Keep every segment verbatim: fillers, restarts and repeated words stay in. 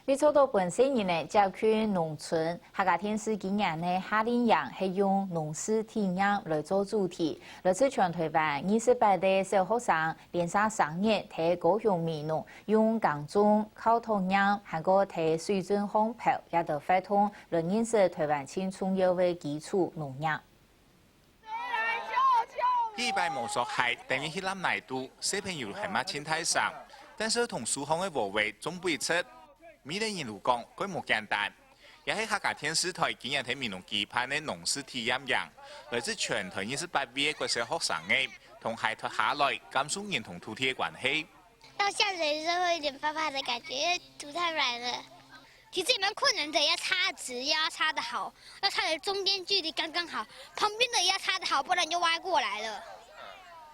為做到分細人仔接近農村，客家電視今年个夏令營係用農事體驗來做主題，來自全台灣二十八个小學生，連續三日在高雄美濃用耕種、靠托硯，還過在水圳放炮，也都活動來認識台灣盡重要个基礎農業。 第一擺無著鞋，等於去淋泥肚，小朋友喊啊盡大聲，但係同樹項个禾仔種分佢食。美麗人就講，蓋無簡單。也係客家電視台今年在美濃舉辦个農事體驗營，來自全台二十八位个國小學生仔，同鞋脫下來，感受人同土地个關係。到下水的時候會有點怕怕的感覺，因為土太軟了。其實也蠻困難的，要插植，又要插得好，要插的中間距離剛剛好，旁邊的也要插得好，不然就歪過來了。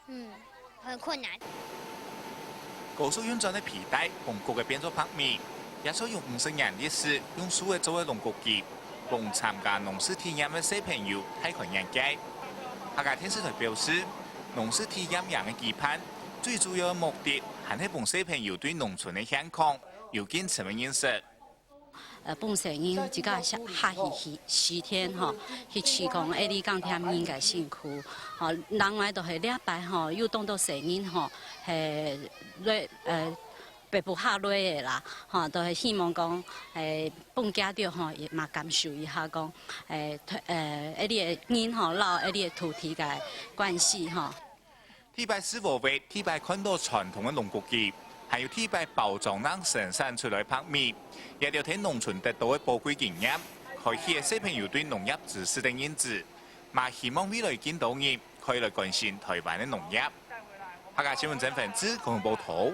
嗯，很困難。高速運轉个皮帶，紅谷个變做白米，也就用五十年歷史，用樹仔做个農谷機，同參加農事體驗个小朋友大開眼界。客家電視台表示，農事體驗營个舉辦，最主要个目的，還係分小朋友對農村个現況有更深个認識。 呃，分細人自家下，下去，去，去實地吼，去試講，欸，你耕田人个辛苦，吼，另外就係這擺吼，又當多細人吼，係，來，呃，北部下來个啦，吼，就係希望講，欸，分佢兜吼，也嘛感受一下講，欸，呃，欸，你个人吼，摎欸，你个土地个關係吼。 第一擺試禾仔，第一擺看著傳統个農谷機，還有第一擺包裝吂生產出來白米，這兜在農村得著个寶貴經驗，開啟了小朋友對農業知識个認知，嘛希望未來更多人可以來關心台灣个農業。客家新聞曾煥志，高雄報導。